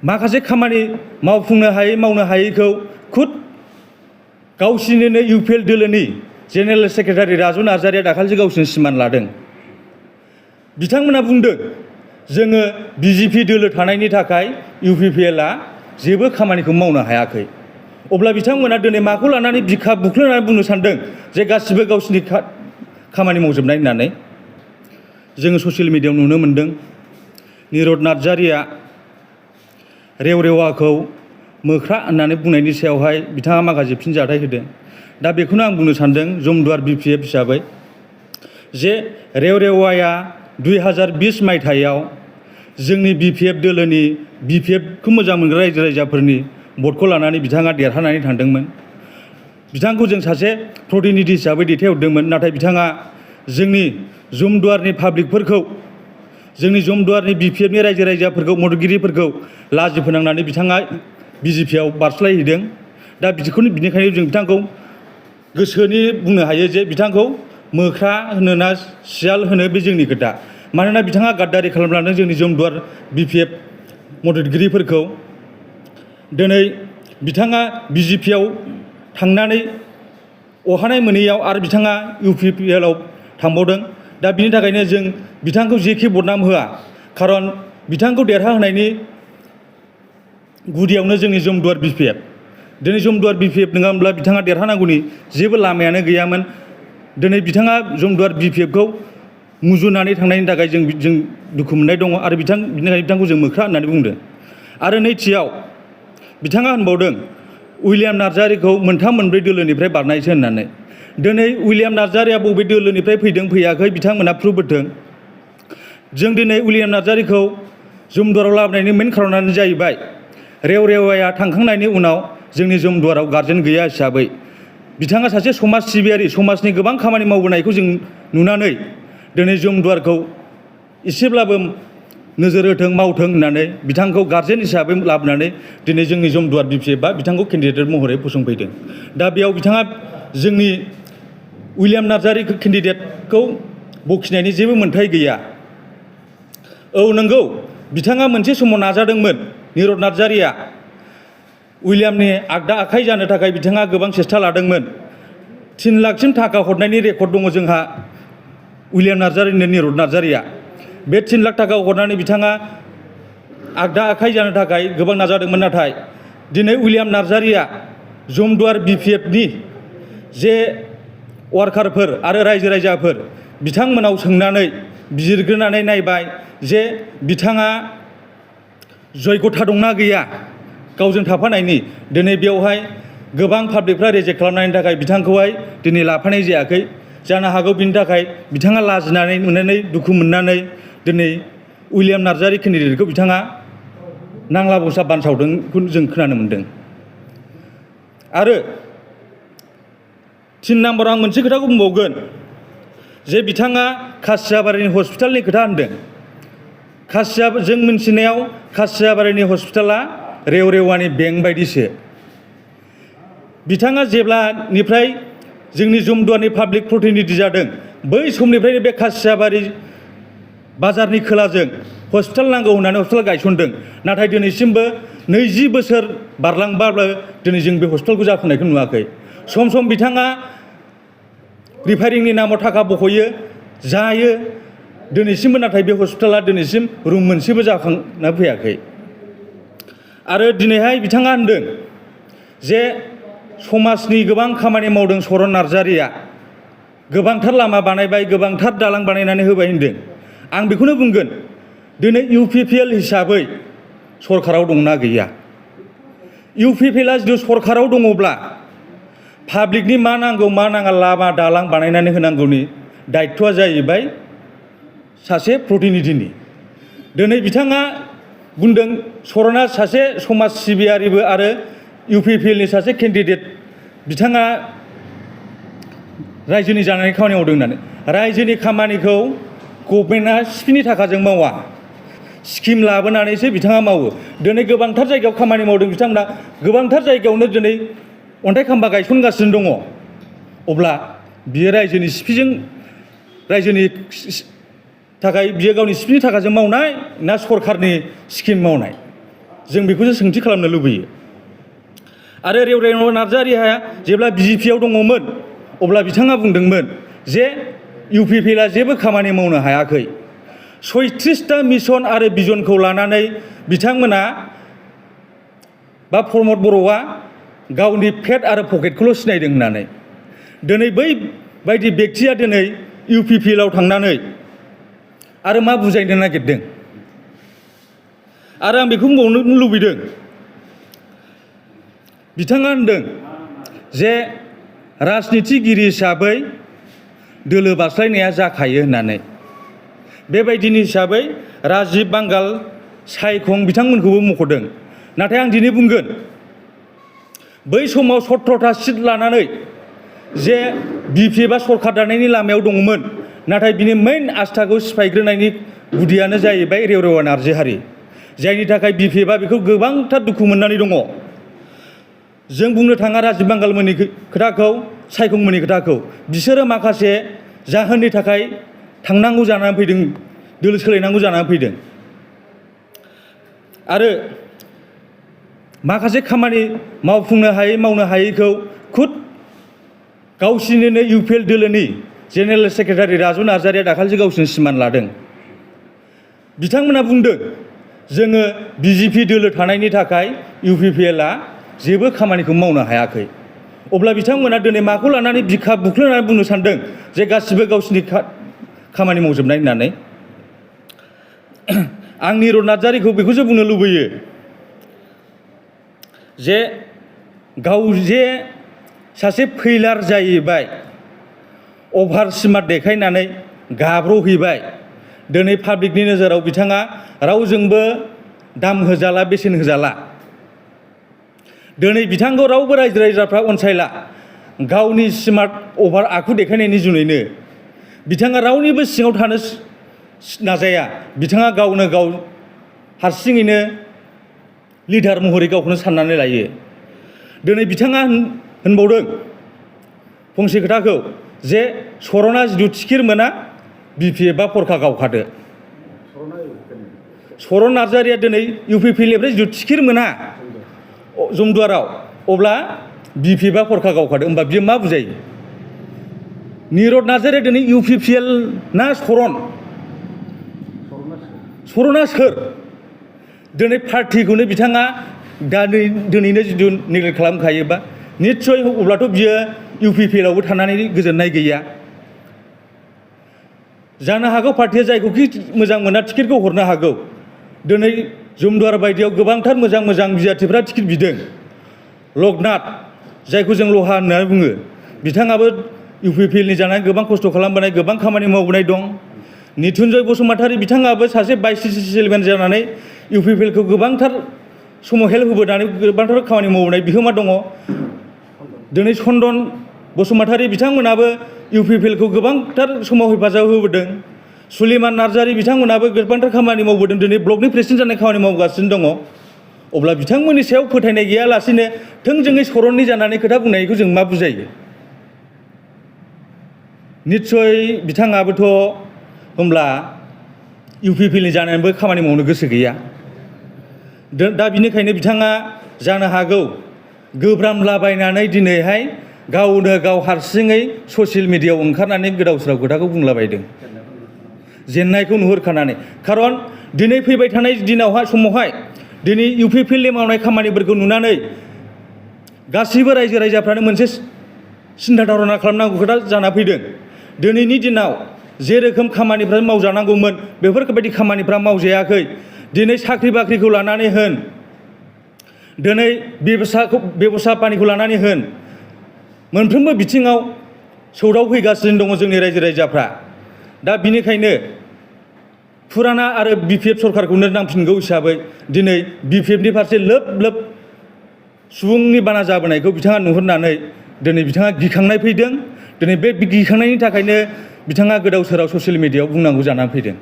माखासे खामानि मावफुंनो मावनो हायैखौ खुद गावसिनिनो इउपिएल दोलोनि जेनेरेल सेक्रेटारि राजु नार्जारिया दाखालिसो गावसिनि सिमान लादों। बिथांमोना बुंदों जोङो बिजेपि दोलो थानायनि थाखाय इउपिपिएलआ जेबो खामानिखौ मावनो हायाखै। अब्ला बिथांमोना दिनै माखौ लानानै बिखा बुख्लोनानै बुंनो सानदों जे गासिबो गावसिनि खामानि मावजोबनाय होननानै? जोङो ससियेल मिडियायाव नुनो मोन्दों निरद नार्जारिया रेवरेवाखौ मोख्रा होननानै बुंनायनि सायावहाय बिथाङा माखासे फिनजाथाय होदों। दा बेखौनो आं बुंनो सानदों जमदुवार बिपिएफ हिसाबै जे रेवरेवाया 2020 मायथाइयाव जोंनि बिपिएफ दोलोनि बिपिएफखौ मोजां मोनग्रा रायजो राजाफोरनि भटखौ लानानै बिथाङा देरहानानै थांदोंमोन। बिथांखौ जों सासे प्रतिनिधि हिसाबै दैथायहरदोंमोन। नाथाय बिथाङा जोंनि जमदुवारनि पाब्लिकफोरखौ जोंनि जमदुवारनि बिपिएफनि रायजो राजाफोरखौ मददगिरिफोरखौ लाजि फोनांनानै बिथाङा बिजेपिआव बारस्लायहैदों। दा बिनिखायनो जों बिथांखौ गोसोनि बुंनो हायो जे बिथांखौ मोख्रा होनो ना सियाल होनो बे जोंनि खोथा। मानोना बिथाङा गाद्दारि खालामलांदों जोंनि जमदुवार बिपिएफ मददगिरिफोरखौ। दिनै बिथाङा बिजेपिआव थांनानै अहानाय मोनैयाव आरो बिथाङा इउपिपिएलआव थांबावदों। दा बिनि थाखायनो जों बिथांखौ जेखि बदनाम होआ, खारन बिथांखौ देरहाहोनायनि गुदियावनो जोंनि जमदुवार बिपिएफ। दिनै जमदुवार बिपिएफ नङामोनब्ला बिथाङा देरहानांगौनि जेबो लामायानो गैयामोन। दिनै बिथाङा जमदुवार बिपिएफखौ मुजुनानै थांनायनि थाखाय जों दुखु मोननाय दङ आरो बिनिखायनो बिथांखौ जों मोख्रा होननानै बुंदों। आरो नैथियाव बिथाङा होनबावदों उइलियाम नार्जारिखौ मोनथाम मोनब्रै दोलोनिफ्राय बारनायसो होननानै। दिनै उइलियाम नार्जारिया बबे दोलोनिफ्राय फैदों फैयाखै बिथांमोना प्रुफ होथों। जों दिनै उइलियाम नार्जारिखौ जमदुवाराव लाबोनायनि मेन खारनानो जाहैबाय रेवरेवाया थांखांनायनि उनाव जोंनि जमदुवाराव गार्जेन गैया हिसाबै बिथाङा सासे समाज सिबियारि, समाजनि गोबां खामानि मावबोनायखौ जों नुनानै दिनै जमदुवारखौ एसेब्लाबो नोजोर होथों मावथों होननानै बिथांखौ गार्जेन हिसाबै लाबोनानै दिनै जोंनि जमदुवार बिपिएफआ बिथांखौ केन्डिडेट महरै फसंफैदों। दा बेयाव बिथाङा जोंनि उइलियाम नार्जारि केन्डिडेटखौ बखिनायनि जेबो मोन्थाय गैया। औ नंगौ, बिथाङा मोनसे समाव नाजादोंमोन निरद नार्जारिया उइलियामनि आगदा आखाइ जानो थाखाय बिथाङा गोबां सेस्था लादोंमोन। 3 लाखसिम थाखा हरनायनि रेकर्ड दङ जोंहा उइलियाम नार्जारिनो निरद नार्जारिया। बे 3 लाख थाखा हरनानै बिथाङा आगदा आखाइ जानो थाखाय गोबां नाजादोंमोन। नाथाय दिनै उइलियाम नार्जारिया जमदुवार बिपिएफनि जे वार्कारफोर आरो रायजो राजाफोर बिथांमोनाव सोंनानै बिजिरग्रोनानै नायबाय जे बिथाङा जयगथा दंना गैया गावजों थाफानायनि। दिनै बेवहाय गोबां पाब्लिकफ्रा रिजेक्ट खालामनायनि थाखाय बिथांखौहाय दिनै लाफानाय जायाखै। जानो हागौ बिनि थाखाय बिथाङा लाजिनानै नुनानै दुखु मोननानै दिनै उइलियाम नार्जारि केन्डिडेटखौ बिथाङा नांला बंसा बानसावदोंखौ जों खोनानो मोन्दों। आरो 3 नाम्बाराव आं मोनसे खोथाखौ बुंबावगोन जे बिथाङा खासियाबारिनि हस्पिटालनि खोथा होनदों। जों मिन्थिनायाव खासियाबारिनि हस्पिटाला रेवरेवानि बेंक बायदिसो। बिथाङा जेब्लानिफ्राय जोंनि जमदुवारनि पाब्लिक प्रतिनिधि जादों बै समनिफ्रायनो बे खासियाबारि बाजारनि खोलाजों हस्पिटाल नांगौ होननानै हस्पिटाल गायसनदों। नाथाय दिनैसिमबो 20 बोसोर बारलांबाबो दिनै जों बे हस्पिटालखौ जाफुंनायखौ नुवाखै। सम सम बिथाङा रिफायरिंनि नामाव थाखा बख'यो, जायो दिनैसिमबो, नाथाय बे हस्पिटाला दिनैसिम रुम मोनसेबो जाखांना फैयाखै। आरो दिनैहाय बिथाङा होनदों जे समाजनि गोबां खामानि मावदों सरन नार्जारिया, गोबांथार लामा बानायबाय, गोबांथार दालां बानायनानै होबाय होनदों। आं बेखौनो बुंगोन दिनै इउपिपिएल हिसाबै सरकाराव दंना गैया? इउपिपिएलआ जुदि सरकाराव दङब्ला पाब्लिकनि मा नांगौ मा नाङा लामा दालां बानायनानै होनांगौनि दायित्वआ जाहैबाय सासे प्रतिनिधिनि। दिनै बिथाङा बुंदों सरना सासे समाज सिबियारिबो आरो इउपिपिएलनि सासे केन्डिडेट, बिथाङा रायजोनि जानानै खामानि मावदों होननानै। रायजोनि खामानिखौ गभर्नमेन्टआ सिपिनि थाखाजों मावा, स्किम लाबोनानैसो बिथाङा मावो। दिनै गोबांथार जायगायाव खामानि मावदों बिथांमोना, गोबांथार जायगायावनो दिनै अन्थाइ खाम्बा गायसनगासिनो दङ। अब्ला बियो रायजोनि सिपिजों, रायजोनि थाखाय बियो गावनि सिपिनि थाखाजों मावनाय ना सरकारनि स्किम मावनाय? जों बेखौसो सोंथि खालामनो लुबैयो। आरो रेवरेन नार्जारिया जेब्ला बिजेपिआव दङमोन अब्ला बिथाङा बुंदोंमोन जे इउपिपिएलआ जेबो खामानि मावनो हायाखै। 36टा मिशन आरो बिजनखौ लानानै बिथांमोना बा प्रमद बर'आ गावनि पेट आरो पकेटखौल' सिनायदों होननानै दिनै बै बायदि बेक्तिया दिनै इउपिपिएलआव थांनानै आरो मा बुजायनो नागिरदों। आरो आं बेखौ बुंबावनो लुबैदों, बिथाङा होनदों जे राजनितिगिरि हिसाबै दोलो बास्लायनाया जाखायो होननानै। बेबायदिनि हिसाबै राजिब बांगाल, सायखं बिथांमोनखौबो मख'दों। नाथाय आं दिनै बुंगोन, बै समाव 17टा सिट लानानै जे बिपिएफआ सरकार दानायनि लामायाव दङमोन, नाथाय बिनि मेइन आस्थाखौ सिफायग्रोनायनि गुदियानो जाहैबाय रेवरेन नार्जारि, जायनि थाखाय बिपिएफआ बेखौ गोबांथार दुखु मोननानै दङ। जों बुंनो थाङा राजिब बांगालमोननि खोथाखौ, सायखंमोननि खोथाखौ, बिसोरो माखासे जाहोननि थाखाय थांनांगौ जानानै फैदों, दोलो सोलायनांगौ जानानै फैदों। आरो माखासे खामानि मावफुंनो हायै मावनो हायैखौ खुद गावसिनिनो इउपिएल दोलोनि जेनेरेल सेक्रेटारि राजु नार्जारिया दाखालिसो गावसिनि सिमान लादों। बिथांमोना बुंदों जोङो बिजेपि दोलो थानायनि थाखाय इउपिपिएलआ जेबो खामानिखौ मावनो हायाखै। अब्ला बिथांमोना दिनै माखौ लानानै बिखा बुख्लोनानै बुंनो सानदों जे गासिबो गावसिनि खामानि मावजोबनाय होननानै। आं निरद नार्जारिखौ बेखौसो बुंनो लुबैयो जे गाव जे सासे फैलार जाहैबाय, अभार स्मार्ट देखायनानै गाब्र'हैबाय। दिनै पाब्लिकनि नोजोराव बिथाङा रावजोंबो दाम होजाला, बेसेन होजाला। दिनै बिथांखौ रावबो रायजो राजाफ्रा अनसायला गावनि स्मार्ट अभार आखु देखायनायनि जुनैनो। बिथाङा रावनिबो सिङाव थानो नाजाया, बिथाङा गावनो गाव हारसिङैनो लिडार महरै गावखौनो साननानै लायो। दिनै बिथाङा होनबावदों फंसे खोथाखौ जे सरना जिथु टिकेट मोना बिपिएफआ फरखा गावखादो। सरन नार्जारिया दिनै इउपिपिएलनिफ्राय जिथु टिकेट मोना जमदुवाराव, अब्ला बिपिएफआ फरखा गावखादो। होमबा बियो मा बुजायो? निरद नार्जारिया दिनै इउपिपिएल ना सरन? सरना सोर? दिनै पार्टिखौनो बिथाङा दिनैनो जिथु नेग्लेक्ट खालामखायोबा निस्सय अब्लाथ' बियो इउपिपिएलआवबो थानानै गोजोननाय गैया जानो हागौ। पार्टिया जायखौखि मोजां मोना टिकेटखौ हरनो हागौ। दिनै जमदुवार बायदियाव गोबांथार मोजां मोजां बिजाथिफ्रा टिकेट बिदों। लकनाथ, जायखौ जों लहा होननानै बुङो, बिथाङाबो इउपिपिएलनि जानानै गोबां खस्थ' खालामबोनाय, गोबां खामानि मावबोनाय दं। निथुनजय बसुमतारी बिथाङाबो सासे भाइस चेयारमेन जानानै इउपिपिएलखौ गोबांथार समाव हेल्प होबोनानै गोबांथार खामानि मावबोनाय बिहोमा दङ। दिनै चन्दन बसुमतारी बिथांमोनाबो इउपिपिएलखौ गोबांथार समाव हेफाजाब होबोदों। सुलेमान नार्जारि बिथांमोनाबो गोबांथार खामानि मावबोदों, दिनै ब्लकनि प्रेसिडेन्ट जानाय खामानि मावगासिनो दङ। अब्ला बिथांमोननि सायाव फोथायनाय गैयालासेनो थोंजोङै सरननि जानानै खोथा बुंनायखौ जों मा बुजायो? निस्सय बिथाङाबोथ' होमब्ला इउपिपिएलनि जानानैबो खामानि मावनो गोसो गैया। दा बिनिखायनो बिथाङा जानो हागौ गोब्रामलाबायनानै दिनैहाय गावनो गाव हारसिङै ससियेल मिडियायाव ओंखारनानै गोदाव सोराव खोथाखौ बुंलाबायदों, जेननायखौ नुहुरखानानै। खारन दिनै फैबाय थानाय दिनावहाय समावहाय दिनै इउपिपिएलनि मावनाय खामानिफोरखौ नुनानै गासैबो रायजो राजाफ्रानो मोनसे सिन्था धारना खालामनांगौ खोथा जाना फैदों। दिनैनि दिनाव जे रोखोम खामानिफ्रा मावजानांगौमोन बेफोरबायदि खामानिफ्रा मावजायाखै। दिनै साख्रि बाख्रिखौ लानानै होन, दिनै बेबसा पानिखौ लानानै होन, मोनफ्रोमबो बिथिङाव सौदाव फैगासिनो दङ जोंनि रायजो राजाफ्रा। दा बिनिखायनो फुराना आरो बिपिएफ सरकारखौनो नांफिनगौ हिसाबै दिनै बिपिएफनि फारसे लोब लोब सुबुंनि बाना जाबोनायखौ बिथाङा नुहुरनानै दिनै बिथाङा गिखांनाय फैदों। दिनै बे गिखांनायनि थाखायनो बिथाङा गोदाव सोराव ससियेल मिडियायाव बुंनांगौ जानानै फैदों।